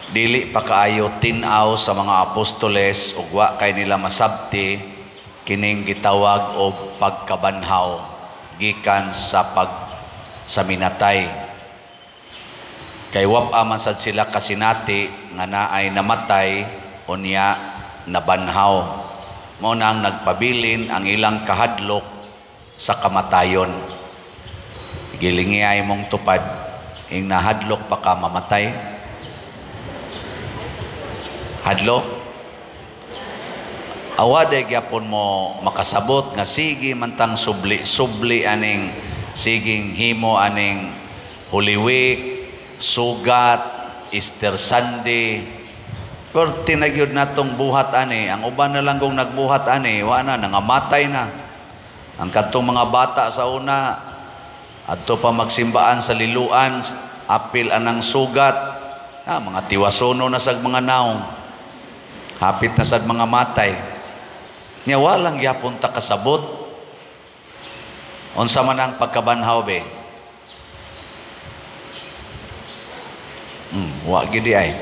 Dili pa kaayo tin-aw sa mga apostoles ug wa kay nila masabti kining gitawag og pagkabanhaw gikan sa pag sa minatay. Kay wa man sad sila kasinati nga naay namatay unya nabanhaw. Mao nang nagpabilin ang ilang kahadlok sa kamatayon. Gilingi ay mong tupad, ing nahadlok pa ka mamatay. Hadlok? Awa day gyapon mo makasabot nga sige mantang subli-subli aning siging himo aning Holy Week, sugat, Easter Sunday. Pero tinagyod natong buhat ani, ang uban na lang kung nagbuhat ani, wa na, nangamatay na. Ang katong mga bata sa una, adto pa magsimbaan sa liluan, apil anang sugat, mga tiwasono na sag mga naong, hapit na sad mga matay. Nya walang gyapon ta kasabot. Unsa man ang pagkabanhaw be? Wa gidi ay.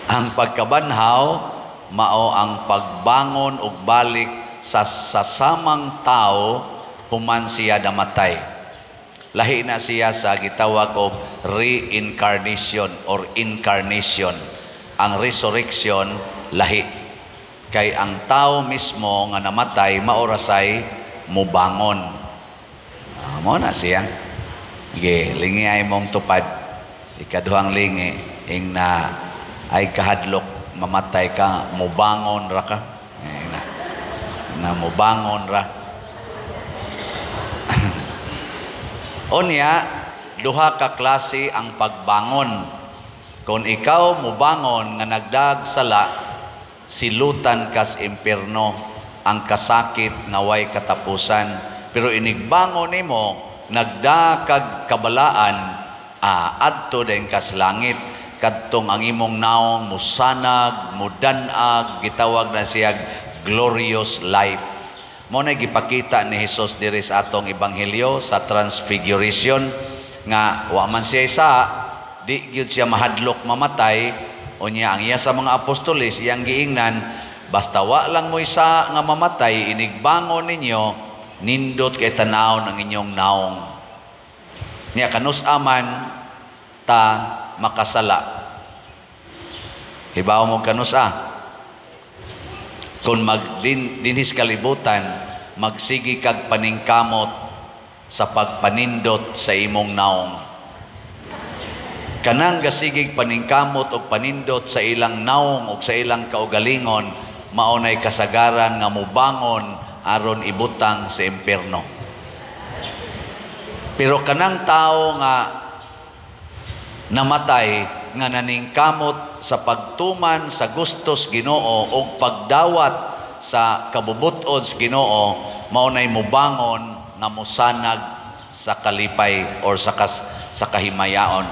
Ang pagkabanhaw mao ang pagbangon ug balik sa sasamang tao human siya namatay. Lahi na siya sa gitawag og reincarnation or incarnation. Ang resurrection lahi. Kay ang tao mismo nga namatay maorasay mubangon. Mo na siya. Sige, lingi ay mong tupad. Ikaduhang lingi ing na ay kahadlok mamatay ka, mubangon ra ka. Eh, na mubangon ra. Unya, duha ka klase ang pagbangon. Kung ikaw mubangon nga nagdag sala, silutan kas impierno ang kasakit nga way katapusan. Pero inigbangon nimo nagdakag kabalaan, adto din kas langit. Kadtong ang imong naong musanag, mudanag, gitawag na siyag glorious life. Mo na gipakita ni Hesus diri sa atong ebanghelyo sa Transfiguration nga wa man siya isa, di gyud siya mahadlok mamatay. Unya ang iya sa mga apostoles iyang giingnan, basta wa lang mo isa nga mamatay, inigbangon ninyo, nindot kay tan-awon ang inyong naong. Nya kanus aman ta makasala. Hibaw mo kanusa. Kung magdinhis kalibutan, magsigi kag paningkamot sa pagpanindot sa imong naong. Kanang gasigig paningkamot og panindot sa ilang naong og sa ilang kaugalingon, mao nay kasagaran nga mubangon aron ibutang sa impierno. Pero kanang tao nga namatay nga naningkamot sa pagtuman sa gustos Ginoo og pagdawat sa kabubut-on sa Ginoo, mao nay mubangon nga mosanag sa kalipay or sa kahimayaon,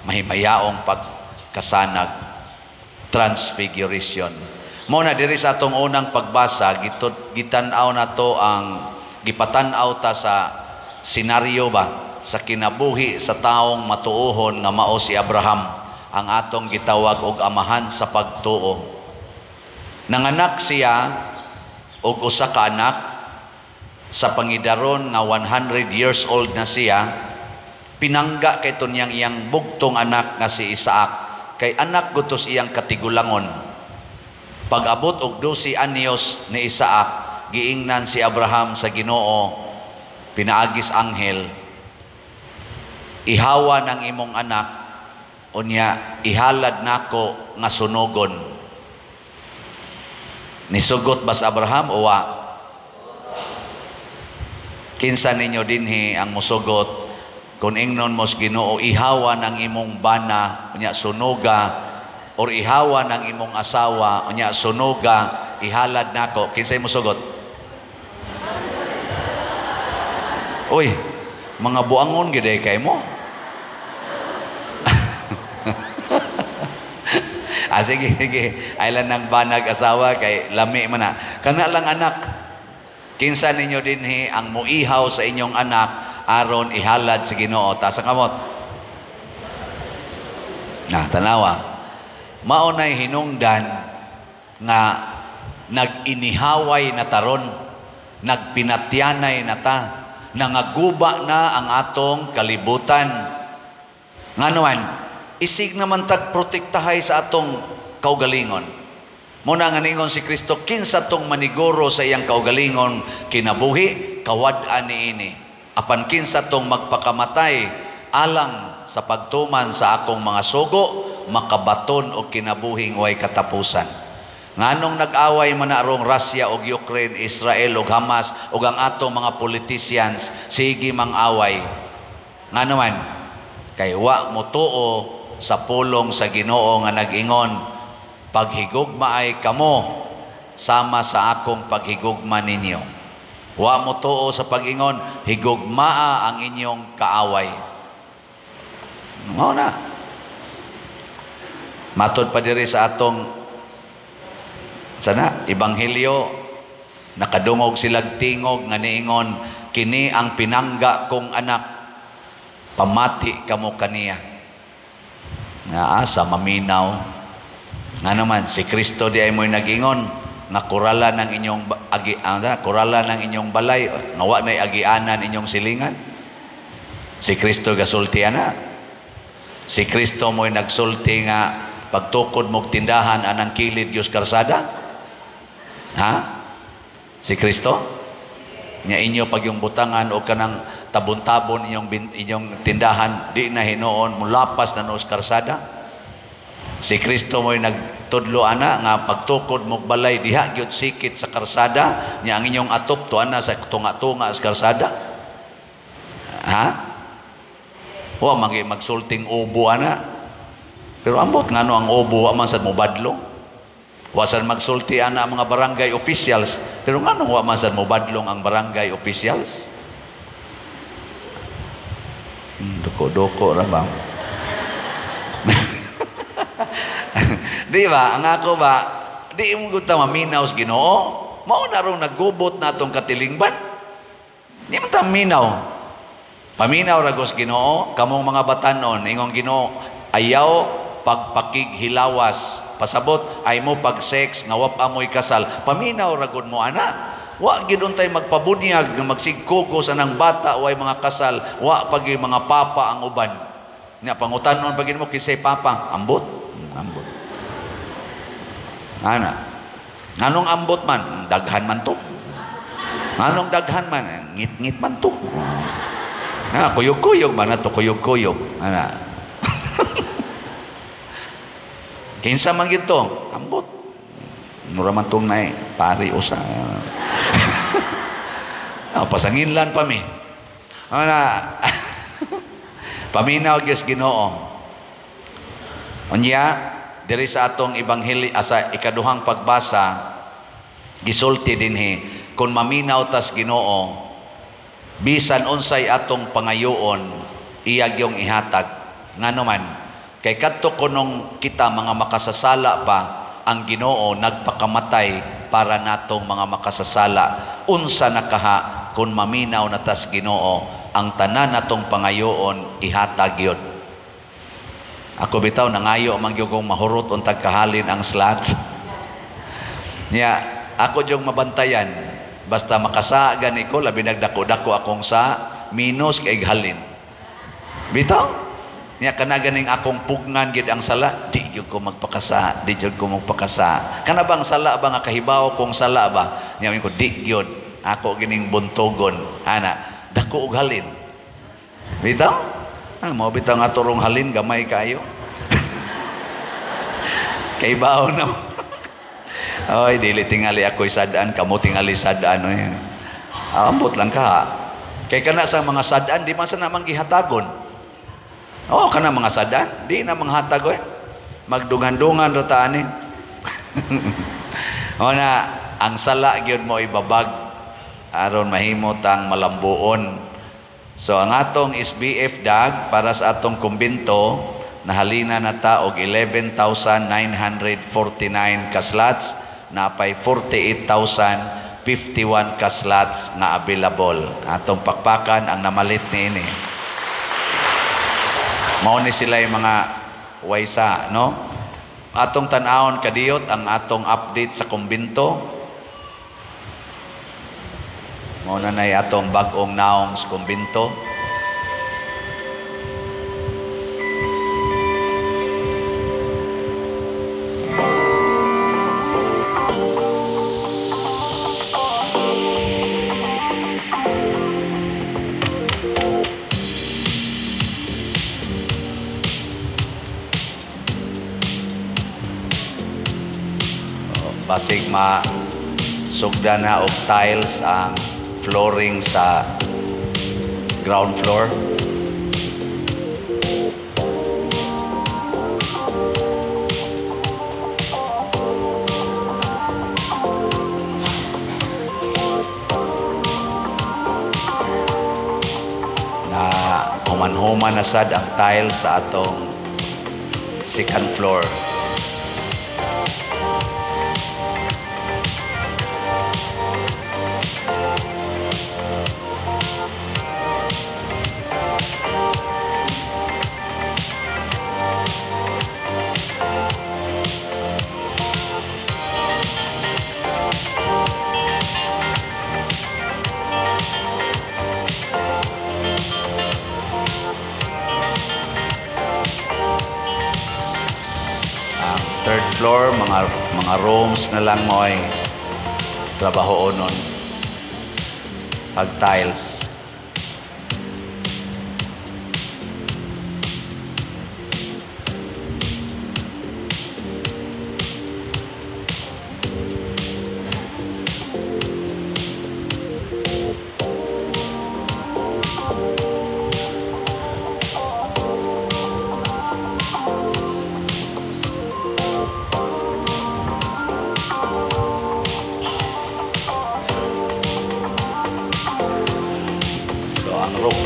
mahimayaong pagkasanag, transfiguration. Mao na diri sa atong unang pagbasa, gitan-aw nato ang gipatan-aw ta sa senaryo ba sa kinabuhi sa taong matuohon nga mao si Abraham, ang atong gitawag og amahan sa pagtuo. Nanganak siya og usa ka anak sa pangidaron nga 100 years old na siya. Pinangga kay niyang iyang bugtong anak nga si Isaac, kay anak gutos iyang katigulangon. Pag-abot og 12 anyos ni Isaac, giingnan si Abraham sa Ginoo pinaagis anghel, ihawa ng imong anak, unya ihalad nako nga sunugon. Nisugot ba sa Abraham o wa? Kinsa ninyo dinhi ang musugot kung ingnon mos Ginoo, ihawa ng imong bana, unya sunuga, or ihawa ng imong asawa, unya sunuga, ihalad nako, kinsay musugot? Uy, mga buangon gid kay mo. Sige, sige. Ay lang ng banag asawa kay lami man na. Kana lang anak. Kinsa ninyo dinhi ang muihaw sa inyong anak aron ihalad sa Ginoo? Taas ang kamot. Na, tanawa. Mao nay hinungdan nga nag-inihaway na taron, nagpinatyanay na ta, nangaguba na ang atong kalibutan. Nganuan, isig naman tag protektahay sa atong kaugalingon. Muna nga ningon si Kristo, kinsa tong maniguro sa iyang kaugalingon kinabuhi, kawad-an niini. Apan kinsa tong magpakamatay alang sa pagtuman sa akong mga sugo, makabaton og kinabuhing way katapusan. Nganong nag-away man na arong Russia og Ukraine, Israel og Hamas ug ang atong mga politicians sige mang-away? Ngano man? Kay wa motuo sa pulong sa Ginoo nga nag-ingon, "Paghigugmaay kamo sama sa akong paghigugma ninyo." Wa motuo sa pag-ingon, "Higugmaa ang inyong kaaway." Mao na. Matod pa diri sa atong sana ebanghelyo, nakadungog silag tingog nga niingon, "Kini ang pinangga kong anak, pamati kamo kaniya." Nga asa maminaw? Nga naman si Kristo di ay mo'y nagingon nga kurala ng inyong agi, kurala ng inyong balay nga wa nay agianan inyong silingan. Si Kristo gasulti ana. Si Kristo mo'y nagsulti nga pagtukod mog tindahan anang kilid gyud karsada. Ha? Si Kristo? Nya inyo pag yung butangan o kanang tabon-tabon inyong tindahan, di na hinuon mulapas na noos karsada. Si Kristo mo'y nagtudlo ana nga pagtukod mog balay diha gyud sikit sa karsada, nya ang inyong atop tuan na sa tunga-tunga sa karsada. Ha? Wa magi magsulting ubo ana. Pero ambot ngano ang ubo wa man sad mobadlong. Wa sad magsulti ana ang mga barangay officials, pero ngano wa man sad mobadlong ang barangay officials? Doko-doko ra ba? Di ba? Ang ako ba, di mo gud ta maminaw sa Ginoo. Mao na rong naggubot na atong katilingban. Di man ta maminaw. Paminaw ra gos Ginoo, kamong mga batanon, ingong Ginoo, ayaw pagpakighilawas. Pasabot ay mo pag-sex nga wa pa mo'y kasal. Paminaw ra gud mo ana. Wa gid untay magpabunyag nga magsigkuko sa nang bata way mga kasal, wa pag mga papa ang uban. Nya pangutanon pag mo kinsay papa, ambot. Ambot. Ana. Anong ambot man? Daghan man to. Anong daghan man? Ngit-ngit man to. Ah, kuyog-kuyog man na to, kuyog-kuyog. Ana. Kinsa man gid to? Ambot. Mura man tong nae, pari usa. Ah, pasanginlan pa mi. Ana. Paminaw gyud Ginoo. Unya diri sa atong ebanghelyo asa ikaduhang pagbasa gisulti dinhi, kung maminaw tas Ginoo bisan unsay atong pangayoon iya gyung ihatag. Ngano man kay kadto kunong kita mga makasasala pa, ang Ginoo nagpakamatay para natong mga makasasala. Unsa na kaha kung maminaw na tas Ginoo, ang tanan natong pangayoon ihatag yun. Ako bitaw nangayo man gyud kong mahurot untag kahalin ang slots. Nya ako jung mabantayan basta makasa gani ko, labi nagdako-dako akong sa minus kay halin. Bitaw nya kana ganing akong pugnan gid ang sala, di gyud ko magpakasa, di gyud ko magpakasa. Kana bang sala ba nga kahibaw kong sala ba? Nya ko di gyud ako gining buntogon ana dako og halin. Bitaw? Ah, mao bitaw nga turong halin gamay kayo. Kay baon na. Oy, dili tingali ako'y sad-an, kamo tingali sad-an oy. Ambot lang ka. Kay kana sa mga sad-an di man sa namang gihatagon. Oh, kana mga sad-an, di na manghatag oy. Magdungan-dungan ra ta ani. O na, ang sala gyud mo ibabag aron mahimo tang malambuon. So ang atong SBF dag para sa atong kumbinto nahalina na ta og 11,949 ka slots, napay 48,051 ka slots nga available. Atong pakpakan ang namalit niini. Mao ni sila yung mga waysa, no? Atong tan-awon kadiyot ang atong update sa kumbinto. Mao na nay atong bag-ong naong sa kumbinto. Basig ma sugda na og tiles ang flooring sa ground floor. Na human-human na sad ang tiles sa atong second floor. Third floor, mga rooms na lang mo ay trabaho nun. Pag tiles.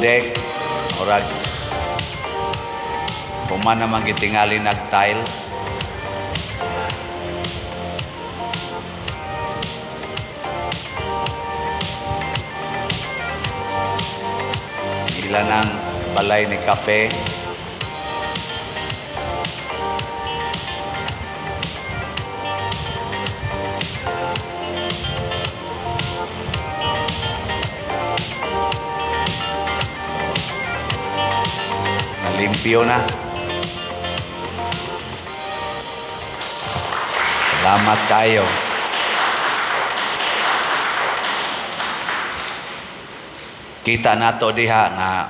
Deck, murag human naman gitingali nag-tiles. Ila ng balay ni cafe. Limpyo na. Salamat kayo. Kita nato diha nga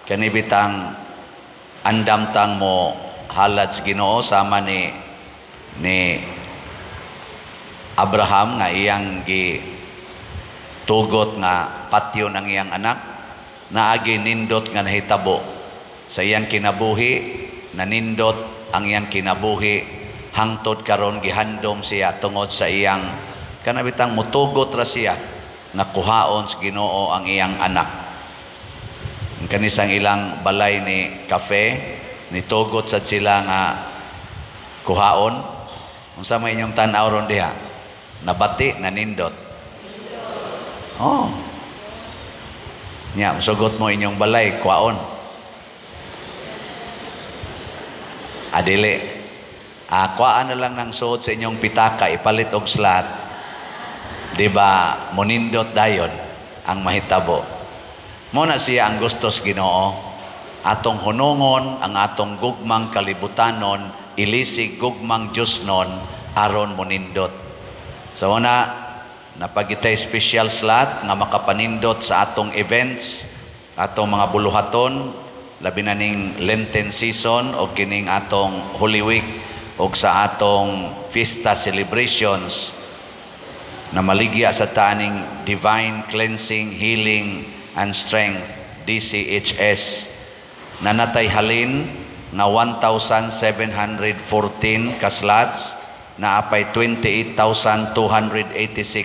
kanibitang andam tang mo halad sa Ginoo sama ni Abraham nga iyang gitugot nga patyon ang iyang anak, naagi nindot nga nahitabo sa iyang kinabuhi, nanindot ang iyang kinabuhi hangtod karon gihandom siya tungod sa iyang kanabitang mutugot ra siya nga kuhaon sa Ginoo ang iyang anak. Ang kanisang ilang balay ni cafe nitugot sad sila nga kuhaon. Unsa may inyong tan-aw ron diha? Nabati, nanindot. Oh. Nya, musugot mo inyong balay, kuhaon. Adili. Kuhaan na lang ng suot sa inyong pitaka, ipalit og slat. Di ba, monindot dayon ang mahitabo. Muna siya ang gustos Ginoo. Atong hunungon, ang atong gugmang kalibutanon, ilisig gugmang Diyosnon, aron monindot. So una, napagitay special slot nga makapanindot sa atong events, atong mga buluhaton, labi na ning Lenten season o kining atong Holy Week o sa atong fiesta celebrations na maligya sa taning Divine Cleansing, Healing and Strength, DCHS, na natay halin nga 1,714 ka slots, na apay 28,286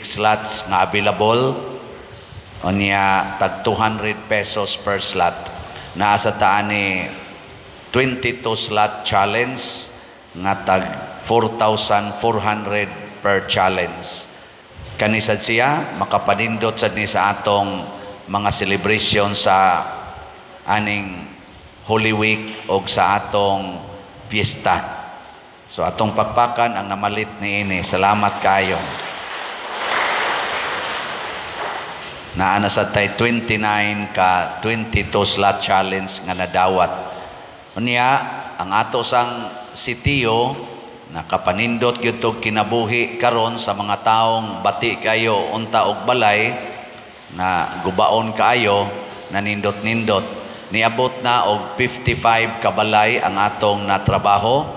slots nga available, unya tag 200 pesos per slot. Naa sa taan ni 22 slot challenge nga tag 4,400 per challenge. Kanisad siya makapanindot sad ni sa atong mga celebration sa aning Holy Week o sa atong piyesta. So atong pakpakan ang namalit niini. Salamat kayo. Naa na sa tay 29 ka 22 slot challenge nga nadawat. Unya ang ato sang sitiyo nakapanindot gyud tog kinabuhi karon sa mga taong bati kayo unta og balay nga gubaon kaayo, nanindot-nindot. Niabot na og 55 ka balay ang atong natrabaho,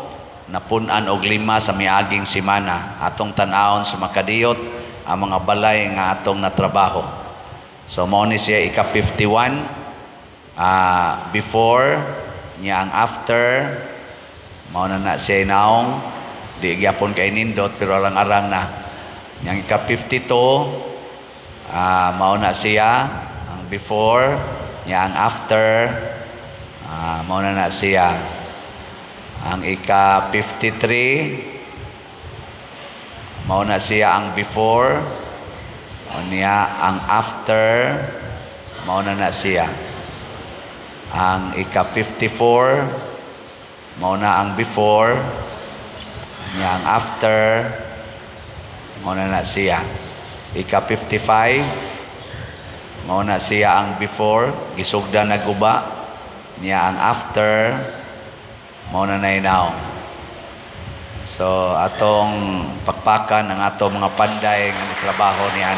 napun-an og 5 sa miaging semana. Atong tan-awon sa makadiyot ang mga balay nga atong natrabaho. So mao ni siya ika 51, before niya ang after, mao na na siya naong di gyapon kay nindot pero arang-arang na. Yang ika 52, mao na siya ang before niya ang after, mao na na siya. Ang ika 53, mao na siya ang before niya ang after, mao na na siya. Ang ika 54, mao na ang before niya ang after, mao na na siya. Ika 55, mao na siya ang before, gisugda na guba niya ang after, mao na na now. So atong pakpakan ang atong mga panday nga trabaho niyan.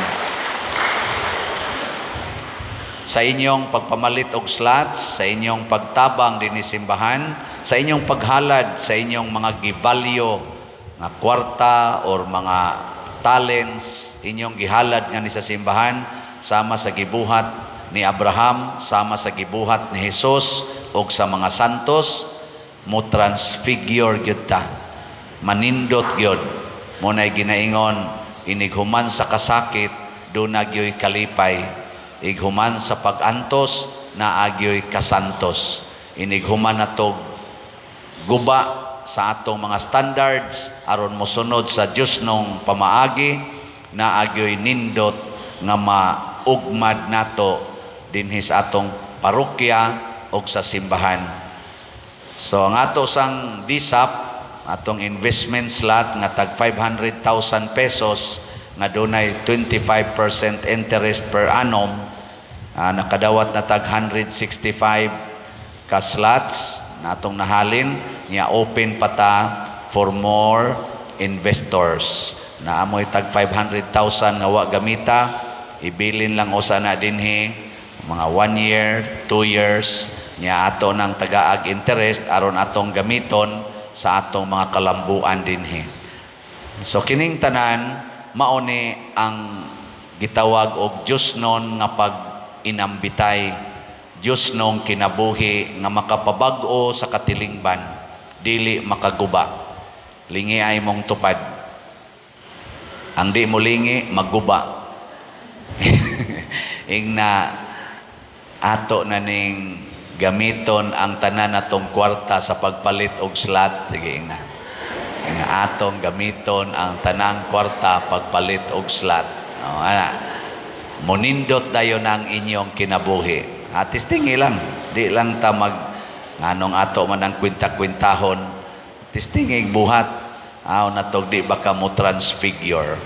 Sa inyong pagpamalit og slots, sa inyong pagtabang dinhi simbahan, sa inyong paghalad, sa inyong mga givalyo nga kwarta or mga talents, inyong gihalad nga ni sa simbahan, sama sa gibuhat ni Abraham, sama sa gibuhat ni Jesus og sa mga santos, mo transfigure gyud ta, manindot gyud. Mo nay ginaingon, inighuman sa kasakit duna gyoy kalipay, ighuman sa pag-antos naa gyoy kasantos. Inighuman natog guba sa atong mga standards aron mosunod sa Dios nong pamaagi, naa gyoy nindot nga maugmad nato dinhi sa atong parokya og sa simbahan. So ang ato sang DSAP, atong investment slot nga tag 500,000 pesos nga dunay 25% interest per annum, nakadawat na tag 165 ka slots na atong nahalin niya. Open pa ta for more investors. Na amoy tag 500,000 nga wa gamita, ibilin lang usa na dinhi mga 1 year, 2 years niya, ato nang tagaag interest aron atong gamiton sa atong mga kalambuan dinhi. So kining tanan mao ni ang gitawag og Diosnon nga pag inambitay, Diosnong kinabuhi nga makapabag-o sa katilingban, dili makaguba. Lingi ay mong tupad. Ang di mo lingi, maguba. Ingna ato na ning gamiton ang tanan natong kwarta sa pagpalit og slot. Sige, ingna. Ingna atong gamiton ang tanang kwarta pagpalit og slot. O, ana. Munindot dayon ang inyong kinabuhi. Atis tingi lang. Di lang ta mag nganong ato man ang kwinta-kwintahon. Tistingig buhat. Aw natog di baka mo transfigure.